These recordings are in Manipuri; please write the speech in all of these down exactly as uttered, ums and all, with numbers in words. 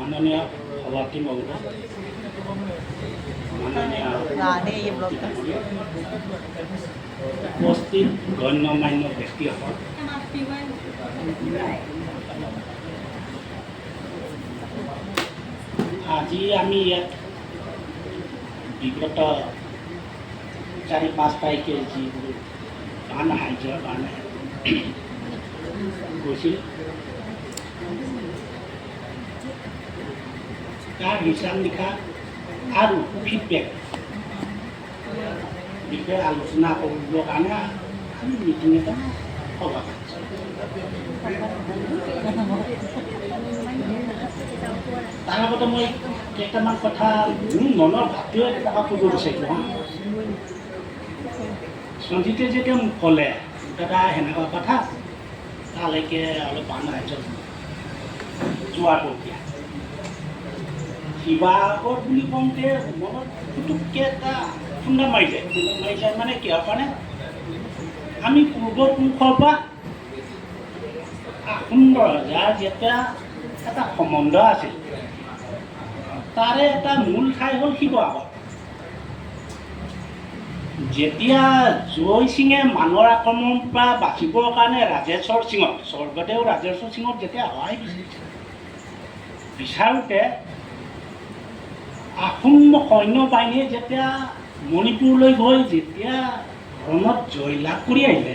মাননীয় সভাপতি মহোদয়, মাননীয় উপস্থিত গণ্যমান্য ব্যক্তিসকল, আজি আমি ইয়াত বিগত চাৰি পাঁচ তাৰিখে যিবোৰ বান সাহায্যৰ কাৰণে গৈছিল, তাৰ হিচাপ নিকাশ আৰু ফিডবেক বিষয়ে আলোচনা কৰিবৰ কাৰণে আমি মিটিং এটা সভা পাতিছোঁ। তাৰ আগতে মই কেইটামান কথা মোৰ মনৰ ভাৱটোৱে এটা ক'ব বিচাৰিছোঁ হা। সঞ্জিতে যেতিয়া মোক ক'লে, "দাদা, সেনেকুৱা কথা, তালৈকে অলপ বান সাহায্য যোৱাৰ প্ৰক্ৰিয়া।" শিৱসাগৰ বুলি কওঁতে মনত পুটুককে এটা খুন্দা মাৰি যায়। খুন্দা মাৰি যায় মানে কিহৰ কাৰণে? আমি পূৰ্বপুৰুষৰ পৰা আহোম ৰজাৰ যেতিয়া এটা সম্বন্ধ আছিল, তাৰে এটা মূল ঠাই হ'ল শিৱসাগৰ। যেতিয়া জয় সিঙে মানৰ আক্ৰমণৰ পৰা বাচিবৰ কাৰণে ৰাজেশ্বৰ সিঙক, স্বৰ্গদেউ ৰাজেশ্বৰ সিঙক যেতিয়া সহায় বিচাৰিছে, বিচাৰোঁতে আহোম সৈন্য বাহিনীয়ে যেতিয়া মণিপুৰলৈ গৈ যেতিয়া ৰণত জয়লাভ কৰি আহিলে,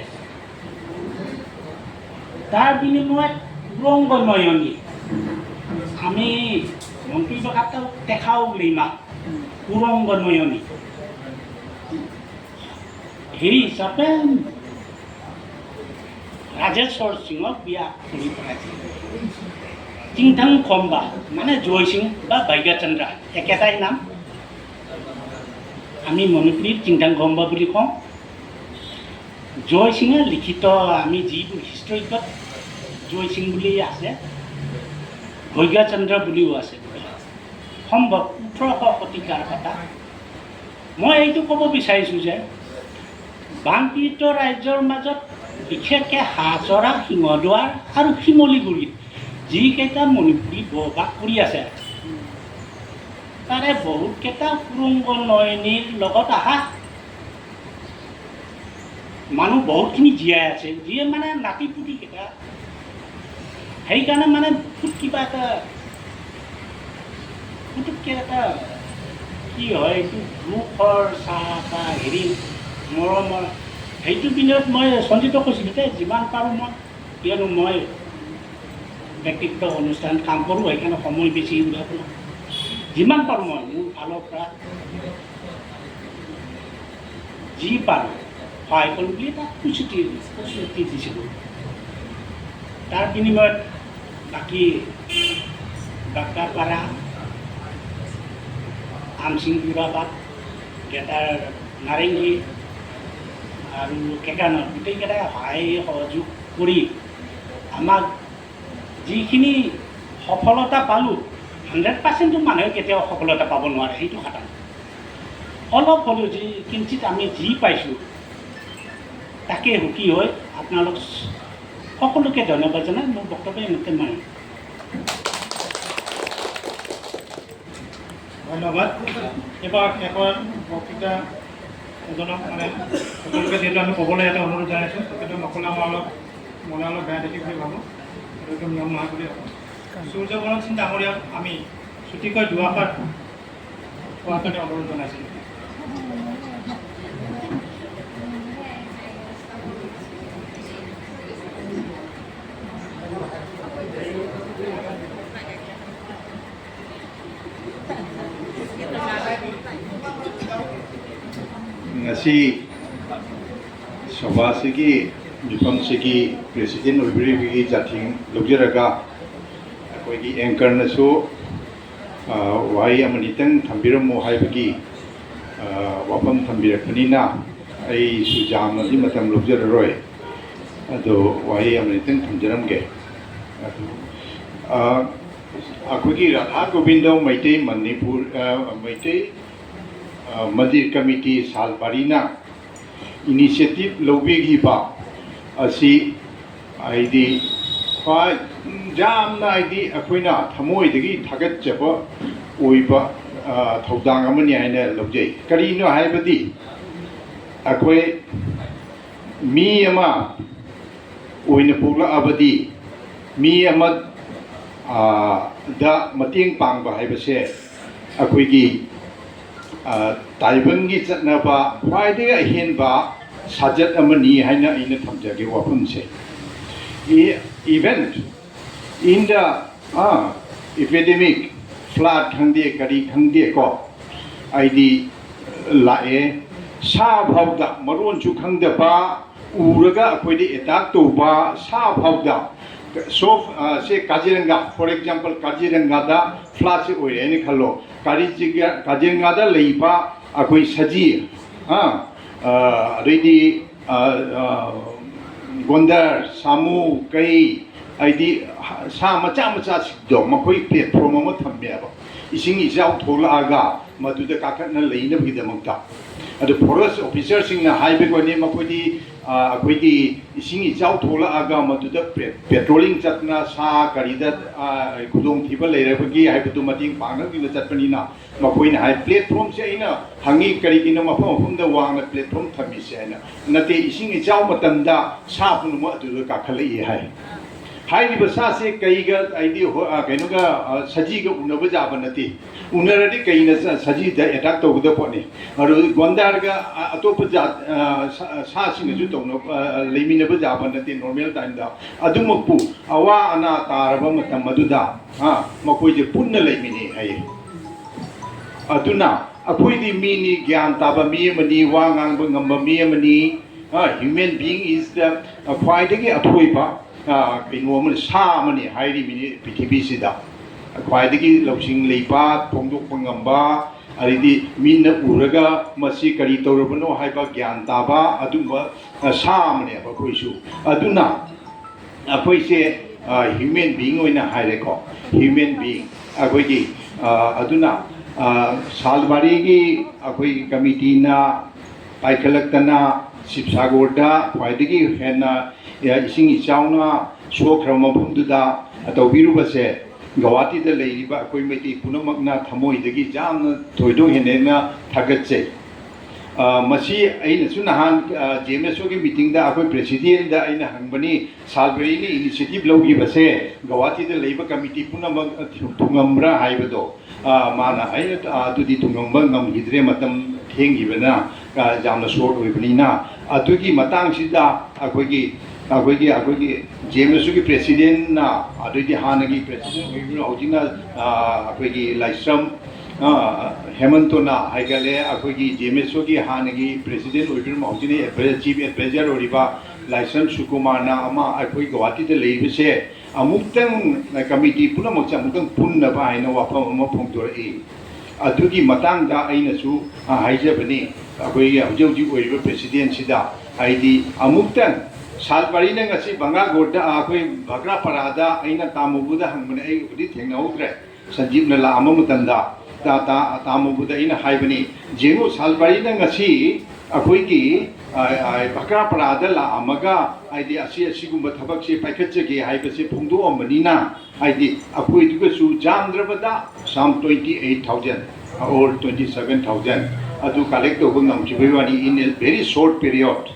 তাৰ বিনিময়ত কুৰংগ নয়নী, আমি মন্ত্ৰী ভাষাত দেখাও বুলি মাত, কুৰংগ নয়নী, হেৰি হিচাপে ৰাজেশ্বৰ সিঙক বিয়া কৰি পেলাইছিল। চিংথাং খম্বা, মানে জয় সিং বা ভাগ্য চন্দ্ৰা, একেটাই নাম। আমি মণিপুৰীত চিংথাং খম্বা বুলি কওঁ। জয় সিঙে লিখিত, আমি যিবোৰ হিষ্টৰিকত জয় সিং বুলি আছে, ভাগ্য চন্দ্ৰ বুলিও আছে, সম্ভৱ ওঠৰশ শতিকাৰ কথা। মই এইটো ক'ব বিচাৰিছোঁ যে বানপীড়িত ৰাইজৰ মাজত বিশেষকৈ হাজৰা, সিংহদুৱাৰ আৰু শিমলুগুৰিত যিকেইটা মণিপুৰী বসবাস কৰি আছে, তাৰে বহুতকেইটা সুৰংগ নয়নীৰ লগত অহা মানুহ বহুতখিনি জীয়াই আছে, যিয়ে মানে নাতি পুতিকেইটা। সেইকাৰণে মানে বহুত কিবা এটা, পুতুককৈ এটা কি হয়, এইটো দুখৰ চাহ এটা, হেৰি, মৰমৰ, সেইটো বিনিময়ত মই সঞ্জিতক কৈছিলোঁ যে যিমান পাৰোঁ মই, কিয়নো মই ব্যক্তিগত অনুষ্ঠান কাম কৰোঁ, সেইকাৰণে সময় বেছি উলিয়াব লাগে। যিমান পাৰোঁ মই মোৰ ফালৰ পৰা যি পাৰোঁ সহায় কৰিম বুলি এটা প্ৰতিশ্ৰুতি, প্ৰতিশ্ৰুতি দিছিলোঁ। তাৰ বিনিময়ত বাকী বাক্কাপাৰা, আমচিং, যোৰাবাট, গ্ৰেটাৰ নাৰেংগী আৰু কেকানাৰ গোটেইকেইটাই সহায় সহযোগ কৰি আমাক যিখিনি সফলতা পালোঁ, হাণ্ড্ৰেড পাৰ্চেণ্টটো মানুহে কেতিয়াও সফলতা পাব নোৱাৰে, সেইটো খাটাং। অলপ হ'লেও যি কিঞ্চিত আমি যি পাইছোঁ, তাকে সুখী হৈ আপোনালোক সকলোকে ধন্যবাদ জনাই মোৰ বক্তব্য ইমানতে মাৰিম। ধন্যবাদ। এইবাৰ শেষৰ বক্তৃতা এজনক মানে সকলোকে যিহেতু আমি ক'বলৈ এটা অনুৰোধ জনাইছোঁ, তেখেতে নক'লে আমাৰ অলপ মনে অলপ বেয়া দেখি বুলি ভাবোঁ, এইটো নিয়ম নহয় বুলি ভাবোঁ। সূৰ্যবৰ্ণ সিং ডাঙৰীয়াক আমি চুটিকৈ দুআষাৰ কোৱাৰ কাৰণে অনুৰোধ জনাইছিলোঁ। ꯉꯁꯤ ꯁꯚꯥꯁꯤꯒꯤ ꯃꯤꯐꯝꯁꯤꯒꯤ ꯄ꯭ꯔꯦꯁꯤꯗꯦꯟ ꯑꯣꯏꯕꯤꯔꯤꯕꯒꯤ ꯆꯥꯊꯤꯡ ꯂꯧꯖꯔꯒ ꯑꯩꯈꯣꯏꯒꯤ ꯑꯦꯡꯀꯔꯅꯁꯨ, ꯑ, ꯋꯥꯍꯩ ꯑꯃꯅꯤꯇꯪ ꯊꯝꯕꯤꯔꯝꯃꯨ ꯍꯥꯏꯕꯒꯤ, ꯑ, ꯋꯥꯐꯝ ꯊꯝꯕꯤꯔꯛꯄꯅꯤꯅ ꯑꯩꯁꯨ ꯌꯥꯝꯅꯗꯤ ꯃꯇꯝ ꯂꯧꯖꯔꯔꯣꯏ꯫ ꯑꯗꯣ ꯋꯥꯍꯩ ꯑꯃꯅꯤꯇꯪ ꯊꯝꯖꯔꯝꯒꯦ꯫ ꯑꯗꯨ, ꯑ, ꯑꯩꯈꯣꯏꯒꯤ ꯔꯥꯙꯥ ꯒꯣꯕꯤꯟꯗ ꯃꯩꯇꯩ ꯃꯅꯤꯄꯨꯔ, ꯑ, ꯃꯩꯇꯩ, ꯑ, ꯃꯟꯗꯤꯔ ꯀꯃꯤꯇꯤ ꯁꯥꯜ ꯄꯥꯔꯤꯅ ꯏꯅꯤꯁꯤꯌꯦꯇꯤꯚ ꯂꯧꯕꯤꯈꯤꯕ ꯑꯁꯤ ꯍꯥꯏꯗꯤ ꯈ꯭ꯋꯥꯏ, ꯎꯝ, ꯌꯥꯝꯅ ꯍꯥꯏꯗꯤ ꯑꯩꯈꯣꯏꯅ ꯊꯃꯣꯏꯗꯒꯤ ꯊꯥꯒꯠꯆꯕ ꯑꯣꯏꯕ, ꯑ, ꯊꯧꯗꯥꯡ ꯑꯃꯅꯤ ꯍꯥꯏꯅ ꯂꯧꯖꯩ꯫ ꯀꯔꯤꯅꯣ ꯍꯥꯏꯕꯗꯤ ꯑꯩꯈꯣꯏ ꯃꯤ ꯑꯃ ꯑꯣꯏꯅ ꯄꯣꯛꯂꯛꯑꯕꯗꯤ ꯃꯤ ꯑꯃ, ꯑ, ꯗ ꯃꯇꯦꯡ ꯄꯥꯡꯕ ꯍꯥꯏꯕꯁꯦ ꯑꯩꯈꯣꯏꯒꯤ, ꯑ, ꯇꯥꯏꯕꯪꯒꯤ ꯆꯠꯅꯕ ꯈ꯭ꯋꯥꯏꯗꯒꯤ ꯑꯍꯦꯟꯕ ꯁꯥꯖꯠ ꯑꯃꯅꯤ ꯍꯥꯏꯅ ꯑꯩꯅ ꯊꯝꯖꯒꯦ ꯋꯥꯐꯝꯁꯦ꯫ ꯏ-, even in the, ꯑ, epidemic, flood ꯈꯪꯗꯦ, ꯀꯔꯤ ꯈꯪꯗꯦ ꯀꯣ, ꯍꯥꯏꯗꯤ ꯂꯥꯛꯑꯦ, ꯁꯥ ꯐꯥꯎꯗ ꯃꯔꯣꯟꯁꯨ ꯈꯪꯗꯕ, ꯎꯔꯒ ꯑꯩꯈꯣꯏꯗ attack ꯇꯧꯕ, ꯁꯥ ꯐꯥꯎꯗ꯫ So, ꯑ, ꯁꯦ ꯀꯥꯖꯤꯔꯪꯒꯥ, for example, ꯀꯥꯖꯤꯔꯪꯒꯥꯗ flood ꯁꯦ ꯑꯣꯏꯔꯦ ꯍꯥꯏꯅ ꯈꯜꯂꯣ꯫ ꯀꯥꯖꯤꯔꯪꯒꯥꯗ ꯂꯩꯕ ꯑꯩꯈꯣꯏ ꯁꯖꯤ, ꯑ, ꯑ, ꯑꯗꯩꯗꯤ, ꯑ, ꯑ, ꯒꯣꯟꯗꯔ, ꯁꯥꯃꯨ, ꯀꯩ, ꯍꯥꯏꯗꯤ ꯁꯥ ꯃꯆꯥ ꯃꯆꯥꯁꯤꯡꯗꯣ ꯃꯈꯣꯏ platform ꯑꯃ ꯊꯝꯃꯦꯕ, ꯏꯁꯤꯡ ꯏꯆꯥꯎ ꯊꯣꯛꯂꯛꯑꯒ ꯃꯗꯨꯗ ꯀꯥꯈꯠꯅ ꯂꯩꯅꯕꯒꯤꯗꯃꯛꯇ꯫ ꯑꯗꯨ forest officer ꯁꯤꯡꯅ ꯍꯥꯏꯕꯒꯤ ꯋꯥꯅꯤ, ꯃꯈꯣꯏꯗꯤ, ꯑ, ꯑꯩꯈꯣꯏꯒꯤ ꯏꯁꯤꯡ ꯏꯆꯥꯎ ꯊꯣꯛꯂꯛꯑꯒ ꯃꯗꯨꯗ ꯄꯦ-, patrolling ꯆꯠꯇꯅ ꯁꯥ ꯀꯔꯤꯗ, ꯑ, ꯈꯨꯗꯣꯡꯊꯤꯕ ꯂꯩꯔꯕꯒꯦ ꯍꯥꯏꯕꯗꯨ ꯃꯇꯦꯡ ꯄꯥꯡꯅꯕꯒꯤꯗꯃꯛ ꯆꯠꯄꯅꯤꯅ, ꯃꯈꯣꯏꯅ ꯍꯥꯏ, platform ꯁꯦ ꯑꯩꯅ ꯍꯪꯉꯤ, "ꯀꯔꯤꯒꯤꯅꯣ ꯃꯐꯝ ꯃꯐꯝꯗ ꯋꯥꯡꯅ platform ꯊꯝꯃꯤꯁꯦ?" ꯍꯥꯏꯅ꯫ "ꯅꯠꯇꯦ, ꯏꯁꯤꯡ ꯏꯆꯥꯎ ꯃꯇꯝꯗ ꯁꯥ ꯄꯨꯝꯅꯃꯛ ꯑꯗꯨꯗ ꯀꯥꯈꯠꯂꯛꯏ" ꯍꯥꯏ꯫ ꯍꯥꯏꯔꯤꯕ ꯁꯥꯁꯦ ꯀꯩꯒ, ꯍꯥꯏꯗꯤ, ꯍꯣ-, ꯑ, ꯀꯩꯅꯣꯒ, ꯑ, ꯁꯖꯤꯒ ꯎꯅꯕ ꯌꯥꯕ ꯅꯠꯇꯦ꯫ ꯎꯅꯔꯗꯤ ꯀꯩꯅ ꯁ-, ꯁꯖꯤꯗ attack ꯇꯧꯒꯗꯕ ꯄꯣꯠꯅꯤ꯫ ꯑꯗꯨ ꯒꯣꯟꯗꯥꯔꯒ, ꯑ, ꯑꯇꯣꯞꯄ ꯖꯥꯠ, ꯑ, ꯁꯥ-, ꯁꯥꯁꯤꯡꯒꯁꯨ ꯇꯧꯅ-, ꯑ, ꯂꯩꯃꯤꯟꯅꯕ ꯌꯥꯕ ꯅꯠꯇꯦ normal time ꯗ꯫ ꯑꯗꯨꯃꯛꯄꯨ ꯑꯋꯥ ꯑꯅꯥ ꯇꯥꯔꯕ ꯃꯇꯝ ꯑꯗꯨꯗ, ꯑ, ꯃꯈꯣꯏꯁꯦ ꯄꯨꯟꯅ ꯂꯩꯃꯤꯟꯅꯩ ꯍꯥꯏꯌꯦ꯫ ꯑꯗꯨꯅ ꯑꯩꯈꯣꯏꯗꯤ ꯃꯤꯅꯤ, ꯒ꯭ꯌꯥꯟ ꯇꯥꯕ ꯃꯤ ꯑꯃꯅꯤ, ꯋꯥ ꯉꯥꯡꯕ ꯉꯝꯕ ꯃꯤ ꯑꯃꯅꯤ꯫ ꯑ, human being is the, ꯑ, ꯈ꯭ꯋꯥꯏꯗꯒꯤ ꯑꯊꯣꯏꯕ, ꯑ, ꯀꯩꯅꯣ ꯑꯃꯅꯤ, ꯁꯥ ꯑꯃꯅꯤ ꯍꯥꯏꯔꯤꯕꯅꯤ ꯄ꯭ꯔꯤꯊꯤꯕꯤꯁꯤꯗ꯫ ꯈ꯭ꯋꯥꯏꯗꯒꯤ ꯂꯧꯁꯤꯡ ꯂꯩꯕ, ꯐꯣꯡꯗꯣꯛꯄ ꯉꯝꯕ, ꯑꯗꯩꯗꯤ ꯃꯤꯅ ꯎꯔꯒ ꯃꯁꯤ ꯀꯔꯤ ꯇꯧꯔꯕꯅꯣ ꯍꯥꯏꯕ ꯒ꯭ꯌꯥꯟ ꯇꯥꯕ, ꯑꯗꯨꯝꯕ, ꯑ, ꯁꯥ ꯑꯃꯅꯦꯕ ꯑꯩꯈꯣꯏꯁꯨ꯫ ꯑꯗꯨꯅ ꯑꯩꯈꯣꯏꯁꯦ, ꯑ, human being ꯑꯣꯏꯅ ꯍꯥꯏꯔꯦꯀꯣ, human being꯫ ꯑꯩꯈꯣꯏꯒꯤ, ꯑ, ꯑꯗꯨꯅ, ꯑ, ꯁꯥꯜꯕꯥꯔꯤꯒꯤ ꯑꯩꯈꯣꯏꯒꯤ ꯀꯃꯤꯇꯤꯅ ꯄꯥꯏꯈꯠꯂꯛꯇꯅ ꯁꯤꯕꯁꯥꯒꯔꯗ ꯈ꯭ꯋꯥꯏꯗꯒꯤ ꯍꯦꯟꯅ, ꯑ, ꯏꯁꯤꯡ ꯏꯆꯥꯎꯅ ꯁꯣꯛꯈ꯭ꯔꯕ ꯃꯐꯝꯗꯨꯗ ꯇꯧꯕꯤꯔꯨꯕꯁꯦ ꯒꯧꯍꯥꯇꯤꯗ ꯂꯩꯔꯤꯕ ꯑꯩꯈꯣꯏ ꯃꯩꯇꯩ ꯄꯨꯝꯅꯃꯛꯅ ꯊꯃꯣꯏꯗꯒꯤ ꯌꯥꯝꯅ ꯊꯣꯏꯗꯣꯛ ꯍꯦꯟꯗꯣꯛꯅ ꯊꯥꯒꯠꯆꯩ꯫ ꯑ, ꯃꯁꯤ ꯑꯩꯅꯁꯨ ꯅꯍꯥꯟ, ꯑ, ꯖꯤ ꯑꯦꯝ ꯑꯦꯁ ꯑꯣꯒꯤ ꯃꯤꯇꯤꯡꯗ ꯑꯩꯈꯣꯏ ꯄ꯭ꯔꯦꯁꯤꯗꯦꯟꯗ ꯑꯩꯅ ꯍꯪꯕꯅꯤ, ꯁꯥꯜꯕꯔꯤꯅ ꯏꯅꯤꯁꯤꯌꯦꯇꯤꯚ ꯂꯧꯈꯤꯕꯁꯦ ꯒꯧꯍꯥꯇꯤꯗ ꯂꯩꯕ ꯀꯃꯤꯇꯤ ꯄꯨꯝꯅꯃꯛ ꯊꯨꯡꯉꯝꯕ꯭ꯔꯥ ꯍꯥꯏꯕꯗꯣ꯫ ꯑ, ꯃꯥꯅ ꯑꯩꯅ, ꯑ, ꯑꯗꯨꯗꯤ ꯊꯨꯡꯉꯝꯕ ꯉꯝꯈꯤꯗ꯭ꯔꯦ, ꯃꯇꯝ ꯊꯦꯡꯈꯤꯕꯅ, ꯑ, ꯌꯥꯝꯅ ꯁꯣꯔꯠ ꯑꯣꯏꯕꯅꯤꯅ꯫ ꯑꯗꯨꯒꯤ ꯃꯇꯥꯡꯁꯤꯗ ꯑꯩꯈꯣꯏꯒꯤ, ꯑꯩꯈꯣꯏꯒꯤ, ꯑꯩꯈꯣꯏꯒꯤ ꯖꯤ ꯑꯦꯝ ꯑꯦꯁ ꯑꯣꯒꯤ ꯄ꯭ꯔꯦꯁꯤꯗꯦꯟꯅ, ꯑꯗꯩꯗꯤ ꯍꯥꯟꯅꯒꯤ ꯄ꯭ꯔꯦꯁꯤꯗꯦꯟ ꯑꯣꯏꯕꯤꯔꯤꯕ ꯍꯧꯖꯤꯛꯅ, ꯑ, ꯑꯩꯈꯣꯏꯒꯤ ꯂꯥꯏꯁ꯭ꯔꯝ, ꯑ, ꯍꯦꯃꯟꯇꯣꯅ ꯍꯥꯏꯒꯠꯂꯦ, ꯑꯩꯈꯣꯏꯒꯤ ꯖꯤ ꯑꯦꯝ ꯑꯦꯁ ꯑꯣꯒꯤ ꯍꯥꯟꯅꯒꯤ ꯄ꯭ꯔꯦꯁꯤꯗꯦꯟ ꯑꯣꯏꯕꯤꯔꯤꯕ ꯍꯧꯖꯤꯛꯅ ꯑꯦꯗꯚꯥꯏ-, ꯆꯤꯐ ꯑꯦꯗꯚꯥꯏꯖꯔ ꯑꯣꯏꯔꯤꯕ ꯂꯥꯏꯁ꯭ꯔꯝ ꯁꯨꯀꯨꯃꯥꯔꯅ ꯑꯃ ꯑꯩꯈꯣꯏ ꯒꯧꯍꯥꯇꯤꯗ ꯂꯩꯔꯤꯕꯁꯦ ꯑꯃꯨꯛꯇꯪ ꯀꯃꯤꯇꯤ ꯄꯨꯝꯅꯃꯛꯁꯦ ꯑꯃꯨꯛꯇꯪ ꯄꯨꯟꯅꯕ ꯍꯥꯏꯅ ꯋꯥꯐꯝ ꯑꯃ ꯐꯣꯡꯗꯣꯔꯛꯏ꯫ ꯑꯗꯨꯒꯤ ꯃꯇꯥꯡꯗ ꯑꯩꯅꯁꯨ, ꯑ, ꯍꯥꯏꯖꯕꯅꯤ, ꯑꯩꯈꯣꯏꯒꯤ ꯍꯧꯖꯤꯛ ꯍꯧꯖꯤꯛ ꯑꯣꯏꯔꯤꯕ ꯄ꯭ꯔꯦꯁꯤꯗꯦꯟꯁꯤꯗ, ꯍꯥꯏꯗꯤ ꯑꯃꯨꯛꯇꯪ ꯁꯥꯜꯕꯔꯤꯅ ꯉꯁꯤ ꯕꯪꯒꯥꯒꯣꯔꯗ, ꯑ, ꯑꯩꯈꯣꯏ ꯚꯀ꯭ꯔꯥꯄꯔꯥꯗ ꯑꯩꯅ ꯇꯥꯃꯨꯕꯗ ꯍꯪꯕꯅꯦ, ꯑꯩꯕꯨꯗꯤ ꯊꯦꯡꯅꯍꯧꯗ꯭ꯔꯦ꯫ ꯁꯟꯖꯤꯞꯅ ꯂꯥꯛꯑꯝꯕ ꯃꯇꯝꯗ ꯇꯥ-, ꯇꯥ-, ꯇꯥꯃꯨꯕꯗ ꯑꯩꯅ ꯍꯥꯏꯕꯅꯤ, "ꯌꯦꯡꯉꯨ, ꯁꯥꯜꯕꯔꯤꯅ ꯉꯁꯤ ꯑꯩꯈꯣꯏꯒꯤ, ꯑ, ꯑ, ꯚꯀ꯭ꯔꯥꯄꯔꯥꯗ ꯂꯥꯛꯑꯝꯃꯒ, ꯍꯥꯏꯗꯤ ꯑꯁꯤ ꯑꯁꯤꯒꯨꯝꯕ ꯊꯕꯛꯁꯦ ꯄꯥꯏꯈꯠꯆꯒꯦ ꯍꯥꯏꯕꯁꯦ ꯐꯣꯡꯗꯣꯛꯑꯝꯕꯅꯤꯅ, ꯍꯥꯏꯗꯤ ꯑꯩꯈꯣꯏꯗꯨꯒꯁꯨ ꯌꯥꯝꯗ꯭ꯔꯕꯗ some twenty eight thousand or twenty seven thousand ꯑꯗꯨ ꯀꯂꯦꯛ ꯇꯧꯕ ꯉꯝꯈꯤꯕꯒꯤ ꯋꯥꯅꯤ, in a very short period."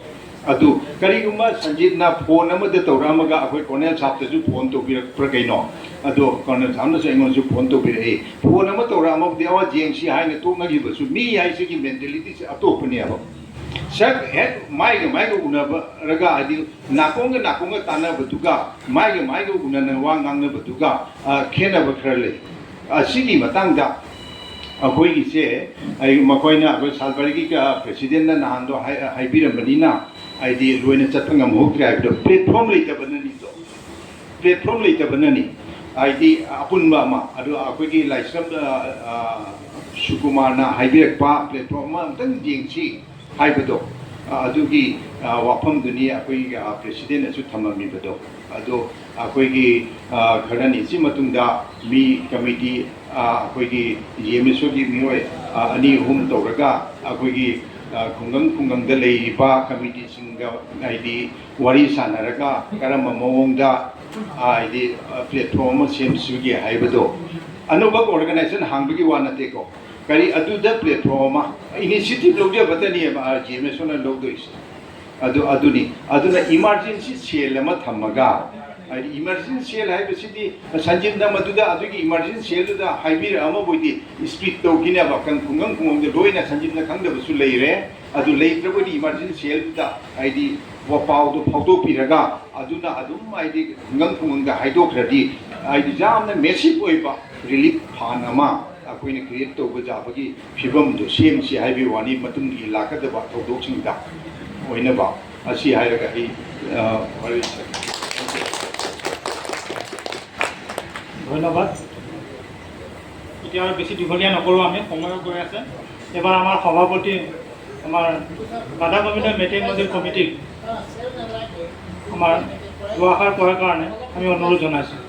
ꯑꯗꯨ ꯀꯔꯤꯒꯨꯝꯕ ꯁꯟꯖꯤꯠꯅ ꯐꯣꯟ ꯑꯃꯗ ꯇꯧꯔꯛꯑꯝꯃꯒ ꯑꯩꯈꯣꯏ ꯀꯣꯔꯅꯦꯜ ꯁꯥꯍꯕꯇꯁꯨ ꯐꯣꯟ ꯇꯧꯕꯤꯔꯛꯄ꯭ꯔꯥ ꯀꯩꯅꯣ, ꯑꯗꯣ ꯀꯣꯔꯅꯦꯜ ꯁꯥꯍꯕꯅꯁꯨ ꯑꯩꯉꯣꯟꯗꯁꯨ ꯐꯣꯟ ꯇꯧꯕꯤꯔꯛꯏ, ꯐꯣꯟ ꯑꯃ ꯇꯧꯔꯛꯑꯝꯃꯕꯨꯗꯤ ꯑꯋꯥ ꯌꯦꯡꯁꯤ ꯍꯥꯏꯅ ꯇꯣꯛꯅꯈꯤꯕꯁꯨ, ꯃꯤ ꯍꯥꯏꯁꯤꯒꯤ ꯃꯦꯟꯇꯦꯂꯤꯇꯤꯁꯦ ꯑꯇꯣꯞꯄꯅꯦꯕ꯫ ꯁꯛ ꯍꯦꯛ ꯃꯥꯏꯒ ꯃꯥꯏꯒ ꯎꯅꯕꯔꯒ, ꯍꯥꯏꯗꯤ ꯅꯥꯀꯣꯡꯒ ꯅꯥꯀꯣꯡꯒ ꯇꯥꯟꯅꯕꯗꯨꯒ ꯃꯥꯏꯒ ꯃꯥꯏꯒ ꯎꯅꯅ ꯋꯥ ꯉꯥꯡꯅꯕꯗꯨꯒ, ꯑ, ꯈꯦꯠꯅꯕ ꯈꯔ ꯂꯩ꯫ ꯑꯁꯤꯒꯤ ꯃꯇꯥꯡꯗ ꯑꯩꯈꯣꯏꯒꯤꯁꯦ, ꯑꯩ, ꯃꯈꯣꯏꯅ, ꯑꯩꯈꯣꯏ ꯁꯥꯜꯕꯔꯤꯒꯤ, ꯑ, ꯄ꯭ꯔꯦꯁꯤꯗꯦꯟꯅ ꯅꯍꯥꯟꯗꯣ ꯍꯥꯏ-, ꯍꯥꯏꯕꯤꯔꯝꯕꯅꯤꯅ, ꯍꯥꯏꯗꯤ ꯂꯣꯏꯅ ꯆꯠꯄ ꯉꯝꯍꯧꯗ꯭ꯔꯦ ꯍꯥꯏꯕꯗꯣ, ꯄ꯭ꯂꯦꯠꯐꯣꯝ ꯂꯩꯇꯕꯅꯅꯤꯗꯣ, ꯄ꯭ꯂꯦꯠꯐꯣꯝ ꯂꯩꯇꯕꯅꯅꯤ꯫ ꯍꯥꯏꯗꯤ ꯑꯄꯨꯟꯕ ꯑꯃ, ꯑꯗꯣ ꯑꯩꯈꯣꯏꯒꯤ ꯂꯥꯏꯁ꯭ꯔꯝ, ꯑ, ꯑ, ꯁꯨꯀꯨꯃꯥꯔꯅ ꯍꯥꯏꯕꯤꯔꯛꯄ ꯄ꯭ꯂꯦꯠꯐꯣꯝ ꯑꯃ ꯑꯝꯇꯪ ꯌꯦꯡꯁꯤ ꯍꯥꯏꯕꯗꯣ, ꯑ, ꯑꯗꯨꯒꯤ, ꯑ, ꯋꯥꯐꯝꯗꯨꯅꯤ ꯑꯩꯈꯣꯏꯒꯤ, ꯑ, ꯄ꯭ꯔꯦꯁꯤꯗꯦꯟꯅꯁꯨ ꯊꯝꯃꯝꯃꯤꯕꯗꯣ꯫ ꯑꯗꯣ ꯑꯩꯈꯣꯏꯒꯤ, ꯑ, ꯈꯔꯅꯤ ꯁꯤ ꯃꯇꯨꯡꯗ ꯃꯤ ꯀꯃꯤꯇꯤ, ꯑ, ꯑꯩꯈꯣꯏꯒꯤ ꯖꯤ ꯑꯦꯝ ꯑꯦꯁ ꯑꯣꯒꯤ ꯃꯤꯑꯣꯏ, ꯑ, ꯑꯅꯤ ꯑꯍꯨꯝ ꯇꯧꯔꯒ ꯑꯩꯈꯣꯏꯒꯤ, ꯑ, ꯈꯨꯡꯒꯪ ꯈꯨꯡꯒꯪꯗ ꯂꯩꯔꯤꯕ ꯀꯃꯤꯇꯤꯁꯤꯡꯒ, ꯍꯥꯏꯗꯤ, ꯋꯥꯔꯤ ꯁꯥꯟꯅꯔꯒ ꯀꯔꯝꯕ ꯃꯑꯣꯡꯗ ꯍꯥꯏꯗꯤ ꯄ꯭ꯂꯦꯠꯐꯣꯝ ꯑꯃ ꯁꯦꯝꯁꯤꯒꯦ ꯍꯥꯏꯕꯗꯣ ꯑꯅꯧꯕ ꯑꯣꯔꯒꯅꯥꯏꯖꯦꯁꯟ ꯍꯥꯡꯕꯒꯤ ꯋꯥ ꯅꯠꯇꯦꯀꯣ꯫ ꯀꯔꯤ ꯑꯗꯨꯗ ꯄ꯭ꯂꯦꯠꯐꯣꯝ ꯑꯃ ꯏꯅꯤꯁꯤꯌꯦꯇꯤꯚ ꯂꯧꯖꯕꯇꯅꯦꯕ ꯖꯤ ꯑꯦꯝ ꯑꯦꯁ ꯑꯣꯅ ꯂꯧꯗꯣꯏꯁꯦ꯫ ꯑꯗꯨ ꯑꯗꯨꯅꯤ꯫ ꯑꯗꯨꯅ ꯏꯃꯥꯔꯖꯦꯟꯁꯤ ꯁꯦꯜ ꯑꯃ ꯊꯝꯃꯒ, ꯍꯥꯏꯗꯤ ꯏꯃꯥꯔꯖꯦꯟꯁꯤ ꯁꯦꯜ ꯍꯥꯏꯕꯁꯤꯗꯤ ꯁꯟꯖꯤꯟꯗ ꯃꯗꯨꯗ ꯑꯗꯨꯒꯤ ꯏꯃꯥꯔꯖꯦꯟꯁꯤ ꯁꯦꯜꯗꯨꯗ ꯍꯥꯏꯕꯤꯔꯛꯑꯝꯃꯕꯣꯏꯗꯤ ꯏꯁꯄꯤꯠ ꯇꯧꯈꯤꯅꯦꯕ꯫ ꯈꯨꯡꯒꯪ ꯈꯨꯡꯒꯪꯗ ꯂꯣꯏꯅ ꯁꯟꯖꯤꯟꯗ ꯈꯪꯗꯕꯁꯨ ꯂꯩꯔꯦ꯫ ꯑꯗꯨ ꯂꯩꯇ꯭ꯔꯕꯗꯤ ꯏꯃꯥꯔꯖꯦꯟꯁꯤ ꯁꯦꯜꯗꯨꯗ ꯍꯥꯏꯗꯤ ꯄꯥꯎꯗꯨ ꯐꯥꯎꯗꯣꯛꯄꯤꯔꯒ ꯑꯗꯨꯅ ꯑꯗꯨꯝ ꯍꯥꯏꯗꯤ ꯈꯨꯡꯒꯪ ꯈꯨꯡꯒꯪꯗ ꯍꯥꯏꯗꯣꯛꯈ꯭ꯔꯗꯤ ꯍꯥꯏꯗꯤ ꯌꯥꯝꯅ ꯃꯦꯁꯤꯞ ꯑꯣꯏꯕ ꯔꯤꯂꯤꯐ ꯐꯟ ꯑꯃ ꯑꯩꯈꯣꯏꯅ ꯀ꯭ꯔꯤꯌꯦꯠ ꯇꯧꯕ ꯌꯥꯕꯒꯤ ꯐꯤꯕꯝꯗꯨ ꯁꯦꯝꯁꯤ ꯍꯥꯏꯕꯒꯤ ꯋꯥꯅꯤ꯫ ꯃꯇꯨꯡꯒꯤ ꯂꯥꯛꯀꯗꯕ ꯊꯧꯗꯣꯛꯁꯤꯡꯗ ꯑꯣꯏꯅꯕ ꯑꯁꯤ ꯍꯥꯏꯔꯒ ꯑꯩ, ꯑ, ꯋꯥꯔꯤ ꯂꯣꯏꯁꯤꯟꯖꯔꯒꯦ꯫ ধন্যবাদ। এতিয়া আৰু বেছি দীঘলীয়া নকৰোঁ আমি, সময়ো গৈ আছে। এইবাৰ আমাৰ সভাপতি, আমাৰ ৰাধা গোবিন্দ মেইতেই মন্দিৰ কমিটিক আমাৰ দুআষাৰ কোৱাৰ কাৰণে আমি অনুৰোধ জনাইছোঁ।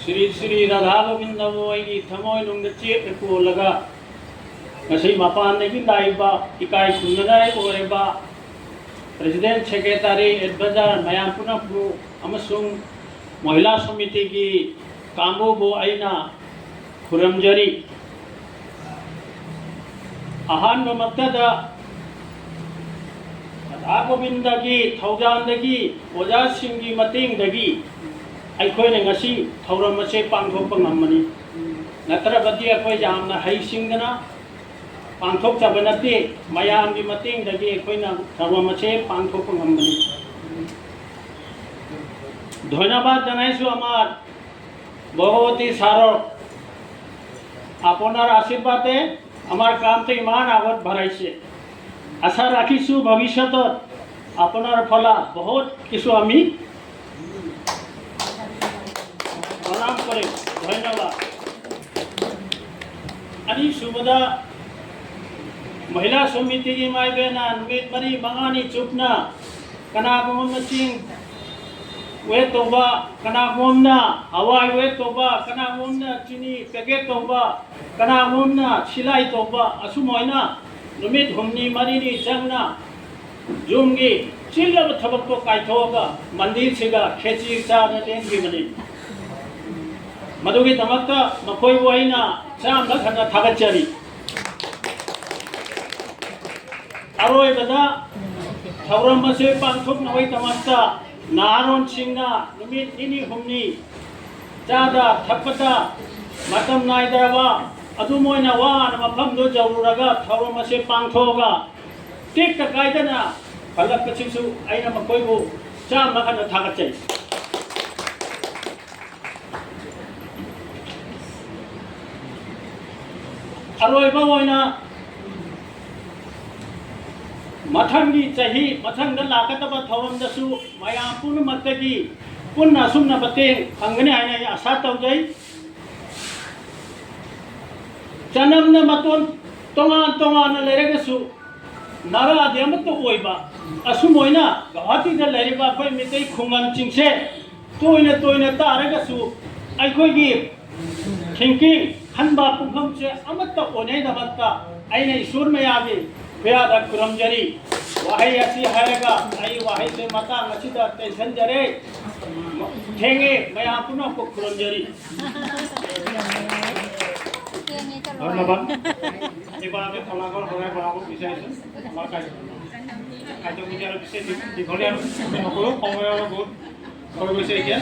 ꯁ꯭ꯔꯤ ꯁ꯭ꯔꯤ ꯔꯥꯙꯥ ꯒꯣꯕꯤꯟꯗꯕꯨ ꯑꯩꯒꯤ ꯊꯃꯣꯏꯅꯨꯡꯗ ꯆꯦꯠꯅ ꯀꯣꯜꯂꯒ, ꯉꯁꯤ ꯃꯄꯥꯟꯗꯒꯤ ꯂꯥꯛꯏꯕ ꯏꯀꯥꯏ ꯈꯨꯝꯅꯉꯥꯏ ꯑꯣꯏꯔꯕ ꯄ꯭ꯔꯦꯁꯤꯗꯦꯟꯠ, ꯁꯦꯀ꯭ꯔꯦꯇꯔꯤ, ꯑꯦꯗꯚꯥꯏꯖꯔ ꯃꯌꯥꯝ ꯄꯨꯝꯅꯃꯛꯄꯨ ꯑꯃꯁꯨꯡ ꯃꯍꯤꯂꯥ ꯁꯃꯤꯇꯤꯒꯤ ꯀꯥꯡꯕꯨꯕꯨ ꯑꯩꯅ ꯈꯨꯔꯨꯝꯖꯔꯤ꯫ ꯑꯍꯥꯟꯕꯃꯛꯇꯗ ꯔꯥꯙꯥ ꯒꯣꯕꯤꯟꯗꯒꯤ ꯊꯧꯖꯥꯜꯗꯒꯤ, ꯑꯣꯖꯥꯁꯤꯡꯒꯤ ꯃꯇꯦꯡꯗꯒꯤ ꯑꯩꯈꯣꯏꯅ ꯉꯁꯤ ꯊꯧꯔꯝ ꯑꯁꯤ ꯄꯥꯡꯊꯣꯛꯄ ꯉꯝꯕꯅꯤ꯫ ꯅꯠꯇ꯭ꯔꯕꯗꯤ ꯑꯩꯈꯣꯏ ꯌꯥꯝꯅ ꯍꯩꯁꯤꯡꯗꯅ ꯄꯥꯡꯊꯣꯛꯆꯕ ꯅꯠꯇꯦ꯫ ꯃꯌꯥꯝꯒꯤ ꯃꯇꯦꯡꯗꯒꯤ ꯑꯩꯈꯣꯏꯅ ꯊꯧꯔꯝ ꯑꯁꯤ ꯄꯥꯡꯊꯣꯛꯄ ꯉꯝꯕꯅꯤ꯫ ধন্যবাদ জনাইছোঁ আমাৰ ভগৱতী ছাৰক। আপোনাৰ আশীৰ্বাদে আমাৰ কামটো ইমান আগত বাঢ়াইছে। আশা ৰাখিছোঁ ভৱিষ্যতত আপোনাৰ পৰা বহুত কিছু আমি প্ৰণাম কৰিম। ধন্যবাদ। ꯑꯅꯤꯁꯨꯕꯗ, ꯃꯍꯤꯂꯥ ꯁꯃꯤꯇꯤꯒꯤ ꯃꯥꯏꯕꯅ ꯅꯨꯃꯤꯠ ꯃꯔꯤ ꯃꯉꯥꯅꯤ ꯆꯨꯞꯅ ꯀꯅꯥꯒꯨꯝꯕ ꯃꯁꯤꯡ ꯋꯦꯠ ꯇꯧꯕ, ꯀꯅꯥꯒꯨꯝꯅ ꯍꯋꯥꯏ ꯋꯦꯠ ꯇꯧꯕ, ꯀꯅꯥꯒꯨꯝꯅ ꯆꯤꯅꯤ ꯄꯦꯀꯦꯠ ꯇꯧꯕ, ꯀꯅꯥꯒꯨꯝꯅ ꯁꯤꯂꯥꯏ ꯇꯧꯕ, ꯑꯁꯨꯝ ꯑꯣꯏꯅ ꯅꯨꯃꯤꯠ ꯍꯨꯝꯅꯤ ꯃꯔꯤꯅꯤ ꯆꯪꯅ ꯌꯨꯝꯒꯤ ꯆꯤꯜꯂꯕ ꯊꯕꯛꯇꯣ ꯀꯥꯏꯊꯣꯛꯑꯒ ꯃꯟꯗꯤꯔꯁꯤꯒ ꯈꯦꯆꯤ ꯆꯥꯗ ꯂꯦꯟꯈꯤꯕꯅꯤ꯫ ꯃꯗꯨꯒꯤꯗꯃꯛꯇ ꯃꯈꯣꯏꯕꯨ ꯑꯩꯅ ꯆꯥꯝꯃ ꯍꯟꯅ ꯊꯥꯒꯠꯆꯔꯤ꯫ ꯑꯔꯣꯏꯕꯗ ꯊꯧꯔꯝ ꯑꯁꯤ ꯄꯥꯡꯊꯣꯛꯅꯕꯒꯤꯗꯃꯛꯇ ꯅꯍꯥꯔꯣꯟꯁꯤꯡꯅ ꯅꯨꯃꯤꯠ ꯅꯤꯅꯤ ꯍꯨꯝꯅꯤ ꯆꯥꯗ ꯊꯛꯄꯗ ꯃꯇꯝ ꯅꯥꯏꯗ꯭ꯔꯕ ꯑꯗꯨꯝ ꯑꯣꯏꯅ ꯋꯥꯅ ꯃꯐꯝꯗꯨ ꯌꯧꯔꯨꯔꯒ ꯊꯧꯔꯝ ꯑꯁꯤ ꯄꯥꯡꯊꯣꯛꯑꯒ ꯇꯦꯛꯇ ꯀꯥꯏꯗꯅ ꯍꯜꯂꯛꯄꯁꯤꯁꯨ ꯑꯩꯅ ꯃꯈꯣꯏꯕꯨ ꯆꯥꯝꯃ ꯍꯟꯅ ꯊꯥꯒꯠꯆꯔꯤ꯫ ꯑꯔꯣꯏꯕ ꯑꯣꯏꯅ ꯃꯊꯪꯒꯤ ꯆꯍꯤ, ꯃꯊꯪꯗ ꯂꯥꯛꯀꯗꯕ ꯊꯧꯔꯝꯗꯁꯨ ꯃꯌꯥꯝ ꯄꯨꯝꯅꯃꯛꯇꯒꯤ ꯄꯨꯟꯅ ꯑꯁꯨꯝꯅ ꯃꯇꯦꯡ ꯐꯪꯒꯅꯤ ꯍꯥꯏꯅ ꯑꯩ ꯑꯁꯥ ꯇꯧꯖꯩ꯫ ꯆꯅꯝꯅ ꯃꯇꯣꯟ ꯇꯣꯉꯥꯟ ꯇꯣꯉꯥꯟꯅ ꯂꯩꯔꯒꯁꯨ, ꯅꯔꯥꯗꯤ ꯑꯃꯠꯇ ꯑꯣꯏꯕ, ꯑꯁꯨꯝ ꯑꯣꯏꯅ ꯒꯧꯍꯥꯇꯤꯗ ꯂꯩꯔꯤꯕ ꯑꯩꯈꯣꯏ ꯃꯤꯇꯩ ꯈꯨꯡꯒꯪꯁꯤꯡꯁꯦ ꯇꯣꯏꯅ ꯇꯣꯏꯅ ꯇꯥꯔꯒꯁꯨ ꯑꯩꯈꯣꯏꯒꯤ thinking, ꯈꯟꯕ ꯄꯨꯡꯐꯝꯁꯦ ꯑꯃꯠꯇ ꯑꯣꯏꯅꯉꯥꯏꯗꯃꯛꯇ ꯑꯩꯅ ꯏꯁꯣꯔ ꯃꯌꯥꯝꯒꯤ ꯈꯨꯌꯥꯗ ꯈꯨꯔꯨꯝꯖꯔꯤ꯫ ꯋꯥꯍꯩ ꯑꯁꯤ ꯍꯥꯏꯔꯒ ꯑꯩ ꯋꯥꯍꯩꯁꯦ ꯃꯇꯥꯡ ꯑꯁꯤꯗ ꯇꯦꯟꯁꯤꯟꯖꯔꯦ꯫ ꯊꯦꯡꯉꯦ, ꯃꯌꯥꯝ ꯄꯨꯝꯅꯃꯛꯄꯨ ꯈꯨꯔꯨꯝꯖꯔꯤ꯫ ধন্যবাদ। এইবাৰ আমি কলাগৰ শৰাই বঢ়াব বিচাৰিছোঁ আমাৰ কাৰ্য-, কাৰ্যসূচী আৰু বিশেষ দী-, দীঘলীয়া নকৰোঁ, সময়ৰ বহুত হৈ গৈছে এতিয়া।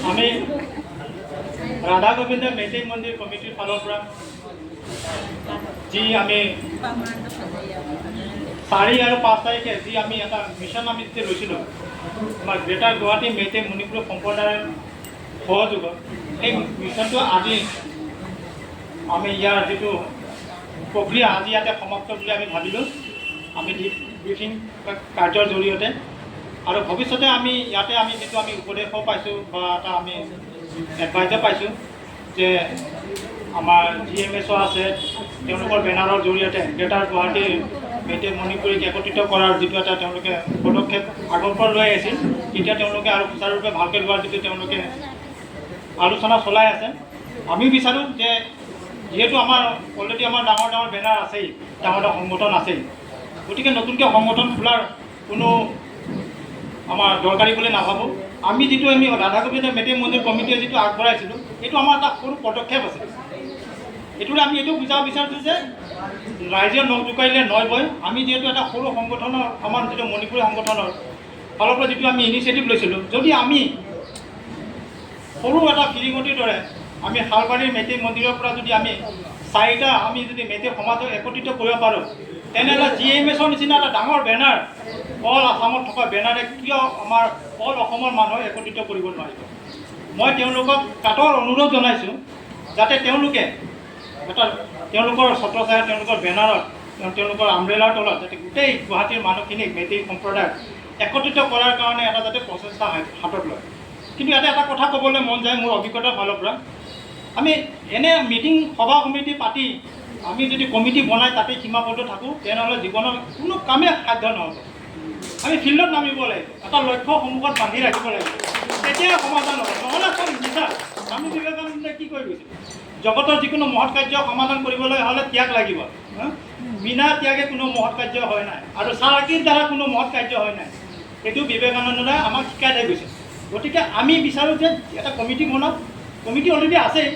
আমি ৰাধা গোবিন্দ মেইতেই মন্দিৰ কমিটিৰ ফালৰ পৰা যি আমি চাৰি আৰু পাঁচ তাৰিখে যি আমি এটা মিছন আমি যেতিয়া লৈছিলোঁ, আমাৰ গ্ৰেটাৰ গুৱাহাটী মেইতেই মণিপুৰ সম্প্ৰদায়ৰ সহযোগত সেই মিছনটো আজি আমি ইয়াৰ যিটো প্ৰক্ৰিয়া আজি ইয়াতে সমাপ্ত বুলি আমি ভাবিলোঁ। আমি ডি-, ব্ৰিফিং কাৰ্যৰ জৰিয়তে আৰু ভৱিষ্যতে আমি ইয়াতে আমি যিটো আমি উপদেশো পাইছোঁ বা এটা আমি এডভাইজো পাইছোঁ যে আমাৰ জি এম এছ অ' আছে, তেওঁলোকৰ বেনাৰৰ জৰিয়তে গ্ৰেটাৰ গুৱাহাটীৰ মেইটেই মণিপুৰীক একত্ৰিত কৰাৰ যিটো এটা তেওঁলোকে পদক্ষেপ আগৰ পৰা লৈ আহিছিল, এতিয়া তেওঁলোকে আৰু সুচাৰুৰূপে ভালকৈ লোৱাৰ যিটো তেওঁলোকে আলোচনা চলাই আছে। আমিও বিচাৰোঁ যে যিহেতু আমাৰ অলৰেডি আমাৰ ডাঙৰ ডাঙৰ বেনাৰ আছেই, ডাঙৰ ডাঙৰ সংগঠন আছেই, গতিকে নতুনকৈ সংগঠন খোলাৰ কোনো আমাৰ দৰকাৰী বুলি নাভাবোঁ। আমি যিটো আমি ৰাধা গোবিন্দ মেইটেই মন্দিৰ কমিটিয়ে যিটো আগবঢ়াইছিলোঁ, এইটো আমাৰ এটা সৰু পদক্ষেপ আছিল। এইটোৰে আমি এইটো বুজাব বিচাৰিছোঁ যে ৰাইজে নখ জোকাৰিলে নৈ বয়। আমি যিহেতু এটা সৰু সংগঠনৰ, আমাৰ যিটো মণিপুৰী সংগঠনৰ ফালৰ পৰা যিটো আমি ইনিচিয়েটিভ লৈছিলোঁ, যদি আমি সৰু এটা ফিৰিঙতিৰ দৰে আমি শালবাৰীৰ মেইটেই মন্দিৰৰ পৰা যদি আমি চাৰিটা আমি যদি মেইটেই সমাজক একত্ৰিত কৰিব পাৰোঁ, তেনেহ'লে জি এম এছৰ নিচিনা এটা ডাঙৰ বেনাৰ, অল আছামত থকা বেনাৰে কিয় আমাৰ অল অসমৰ মানুহক একত্ৰিত কৰিব নোৱাৰিব? মই তেওঁলোকক কাতৰ অনুৰোধ জনাইছোঁ, যাতে তেওঁলোকে এটা তেওঁলোকৰ ছত্ৰছায়া, তেওঁলোকৰ বেনাৰত, তেওঁলোকৰ আমব্ৰেলাৰ তলত যাতে গোটেই গুৱাহাটীৰ মানুহখিনিক মেইটেই সম্প্ৰদায়ক একত্ৰিত কৰাৰ কাৰণে এটা যাতে প্ৰচেষ্টা হা-, হাতত লয়। কিন্তু ইয়াতে এটা কথা ক'বলৈ মন যায় মোৰ অভিজ্ঞতাৰ ফালৰ পৰা। আমি এনে মিটিং, সভা সমিতি পাতি আমি যদি কমিটি বনাই তাতে সীমাবদ্ধ থাকোঁ, তেনেহ'লে জীৱনৰ কোনো কামেই সাধ্য নহ'ব। আমি ফিল্ডত নামিব লাগিব, এটা লক্ষ্য সন্মুখত বান্ধি ৰাখিব লাগিব, তেতিয়াহে সমাধান হ'ব। নহ'লে চব মিছা। স্বামী বিবেকানন্দই কি কৈ গৈছিল? জগতৰ যিকোনো মহৎ কাৰ্য সমাধান কৰিবলৈ হ'লে ত্যাগ লাগিব। হা? বিনা ত্যাগে কোনো মহৎ কাৰ্য হয় নাই, আৰু চালাকিৰ দ্বাৰা কোনো মহৎ কাৰ্য হয় নাই। এইটো বিবেকানন্দই আমাক শিকাই থৈ গৈছে। গতিকে আমি বিচাৰোঁ যে এটা কমিটি বনাওক, কমিটি অলৰেডি আছেই,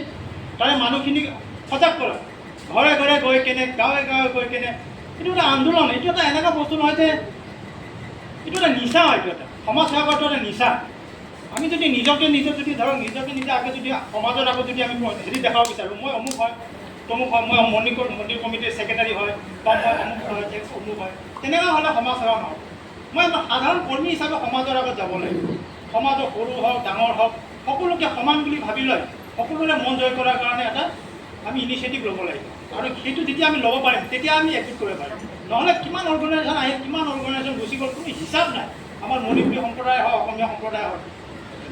তাৰে মানুহখিনিক সজাগ কৰক, ঘৰে ঘৰে গৈ কেনে, গাঁৱে গাঁৱে গৈ কেনে। এইটো এটা আন্দোলন, এইটো এটা এনেকুৱা বস্তু নহয় যে এইটো এটা নিচা হয়, এইটো এটা সমাজ সেৱা কৰাটো এটা নিচা। আমি যদি নিজকে নিজে যদি ধৰক নিজকে নিজে আগে যদি সমাজৰ আগত যদি আমি হেৰি দেখাব বিচাৰোঁ, মই অমুক হয়, তমুক হয়, মই মন্দিৰ ক-, মন্দিৰ কমিটিৰ ছেক্ৰেটাৰী হয়, বা মই অমুক হয়, এক্স অমুক হয়, তেনেকুৱা হ'লে সমাজ সেৱা নহ'ব। মই এটা সাধাৰণ কৰ্মী হিচাপে সমাজৰ আগত যাব লাগিব। সমাজৰ সৰু হওক, ডাঙৰ হওক, সকলোকে সমান বুলি ভাবি লৈ সকলোৰে মন জয় কৰাৰ কাৰণে এটা আমি ইনিচিয়েটিভ ল'ব লাগিব। আৰু সেইটো যেতিয়া আমি ল'ব পাৰিম, তেতিয়া আমি এক্টিভ কৰিব পাৰিম। নহ'লে কিমান অৰ্গেনাইজেশ্যন আহিল, কিমান অৰ্গেনাইজেশ্যন গুচি গ'ল, কোনো হিচাপ নাই। আমাৰ মণিপুৰী সম্প্ৰদায় হওক, অসমীয়া সম্প্ৰদায় হওক,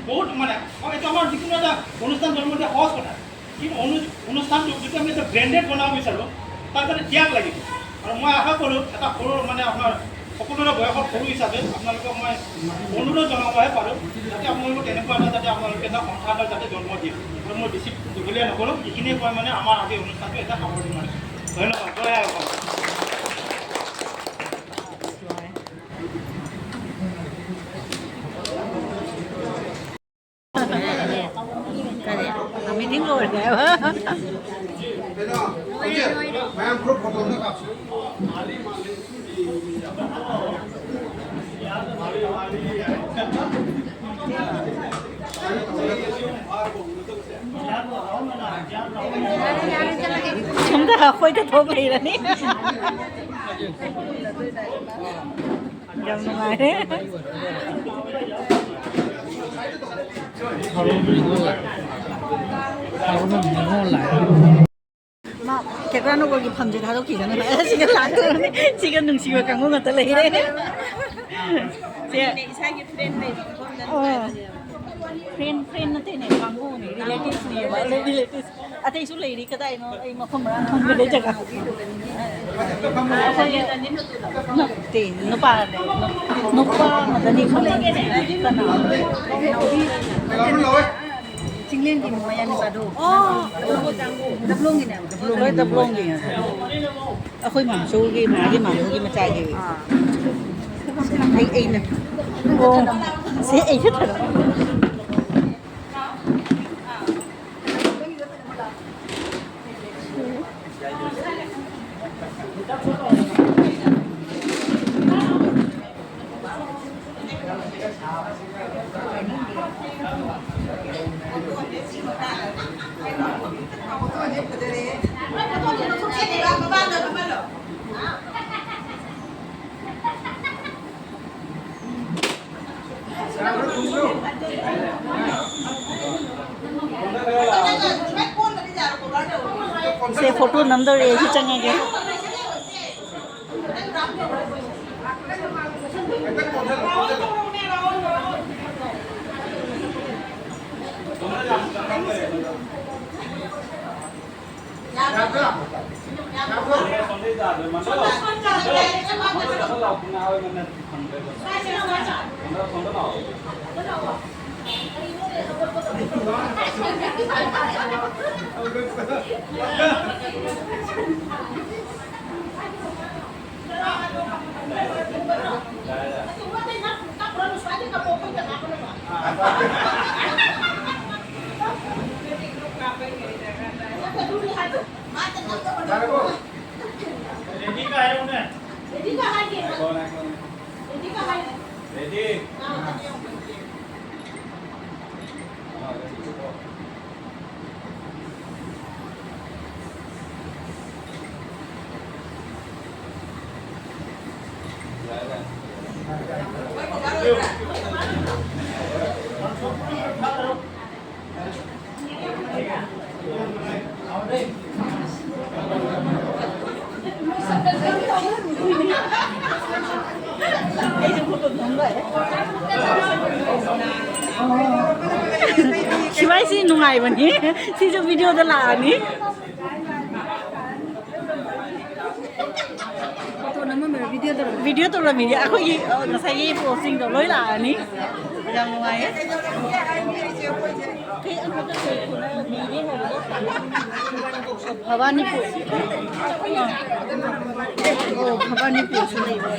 বহুত মানে, এইটো আমাৰ যিকোনো এটা অনুষ্ঠান জন্ম দিয়া সহজ কথা। কিন্তু অনু-, অনুষ্ঠানটো যদি আমি এটা ব্ৰেণ্ডেড বনাব বিচাৰোঁ, তাৰ কাৰণে ত্যাগ লাগিব। আৰু মই আশা কৰোঁ, এটা সৰু, মানে, আপোনাৰ সকলোৰে বয়সত সৰু হিচাপে আপোনালোকক মই অনুৰোধ জনাবহে পাৰোঁ, যাতে আপোনালোকে তেনেকুৱা এটা, যাতে আপোনালোকে এটা সন্তান এটা যাতে জন্ম দিয়ে। আৰু মই বেছি দীঘলীয়া নকৰোঁ, এইখিনিয়ে কৈ, মানে, আমাৰ আজি অনুষ্ঠানটো এটা সামৰণি মাৰিছোঁ। ধন্যবাদ। জয় আই অসম। ꯀꯔꯤ? ꯃꯤꯇꯤꯡ ꯂꯣꯏꯔꯦ ꯍꯥꯏꯕ꯫ ꯃꯌꯥꯝ ꯒ꯭ꯔꯨꯞ ꯐꯣꯇꯣ ꯑꯝꯇ ꯀꯥꯞꯁꯤ꯫ ꯁꯣꯝꯗ ꯑꯩꯈꯣꯏꯗ ꯊꯣꯛ ꯂꯩꯔꯅꯤ꯫ ꯌꯥꯝ ꯅꯨꯡꯉꯥꯏꯔꯦ꯫ ꯃꯥ ꯀꯦꯕ꯭ꯔꯥ ꯅꯣꯛꯑꯒꯤ ꯐꯝꯁꯦ ꯊꯥꯗꯣꯛꯈꯤꯒꯅꯨ꯫ ꯁꯤꯒ ꯂꯥꯛꯇꯣꯏꯔꯅꯤ꯫ ꯁꯤꯒ ꯅꯨꯡꯁꯤꯕ ꯀꯥꯡꯕꯨ ꯉꯥꯛꯇ ꯂꯩꯔꯦ꯫ ꯁꯦ꯫ ꯏꯁꯥꯒꯤ ꯐ꯭ꯔꯦꯟ ꯂꯩꯕ ꯃꯐꯝꯗ ꯑꯣ꯫ ꯅꯨꯡꯉꯥꯏꯕꯅꯦꯕ꯫ ꯐ꯭ꯔꯦꯟ, ꯐ꯭ꯔꯦꯟ ꯅꯠꯇꯦꯅꯦ, ꯀꯥꯡꯕꯨꯅꯦ, ꯔꯤꯂꯦꯇꯤꯚꯁꯅꯦꯕ꯫ ꯔꯤꯂꯦꯇꯤꯚꯁ꯫ ꯑꯇꯩꯁꯨ ꯂꯩꯔꯤ, ꯀꯗꯥꯏꯅꯣ? ꯑꯩ ꯃꯐꯝ ꯃꯔꯥꯡ ꯈꯪꯗ꯭ꯔꯦ ꯖꯒꯥ꯫ ꯑꯩꯈꯣꯏ ꯅꯠꯇꯦ, ꯅꯨꯄꯥꯅꯦ꯫ ꯅꯨꯄꯥ ꯉꯥꯛꯇꯅꯤ ꯑꯩꯈꯣꯏ꯫ ꯀꯅꯥ? ꯆꯤꯡꯂꯦꯟꯒꯤ ꯃꯌꯥꯅꯨꯄꯥꯗꯣ꯫ ꯑꯣ꯫ ꯗꯕ꯭ꯂꯣꯡꯒꯤꯅꯦꯕ꯫ ꯍꯣꯏ, ꯗꯕ꯭ꯂꯣꯡꯒꯤ ꯉꯥꯛꯇꯅꯤ꯫ ꯑꯩꯈꯣꯏ ꯃꯥꯝꯆꯧꯒꯤ, ꯃꯥꯒꯤ ꯃꯥꯝꯆꯧꯒꯤ ꯃꯆꯥꯒꯤ꯫ ꯑꯥ꯫ ꯑꯩ, ꯑꯩꯅ꯫ ꯑꯣ꯫ ꯁꯤ ꯑꯩꯁꯨ ꯊꯥꯔꯛꯑꯣ꯫ ꯁꯦ, ꯐꯣꯇꯣ ꯅꯝꯗꯧꯔꯦ, ꯑꯩꯁꯨ ꯆꯪꯉꯒꯦ꯫ Ready ka hai? Ready ka hai? Ready ka hai? Ready. ꯁꯤꯚꯥꯏꯁꯤ ꯅꯨꯡꯉꯥꯏꯕꯅꯤ꯫ ꯁꯤꯁꯨ ꯚꯤꯗꯤꯑꯣꯗ ꯂꯥꯛꯑꯅꯤ꯫ ꯐꯣꯇꯣ ꯅꯝꯃꯝꯃꯦ, ꯚꯤꯗꯤꯑꯣ ꯇꯧꯔꯝꯃꯦ꯫ ꯚꯤꯗꯤꯑꯣ ꯇꯧꯔꯝꯃꯤꯅꯦ꯫ ꯑꯩꯈꯣꯏꯒꯤ, ꯑ, ꯉꯁꯥꯏꯒꯤ ꯄꯣꯁꯁꯤꯡꯗꯣ ꯂꯣꯏ ꯂꯥꯛꯑꯅꯤ꯫ ꯌꯥꯝ ꯅꯨꯡꯉꯥꯏꯌꯦ꯫ ꯚꯕꯥꯅꯤꯄꯨꯔ꯫ ꯑꯣ, ꯚꯕꯥꯅꯤꯄꯨꯔꯁꯨ ꯂꯩꯕ꯫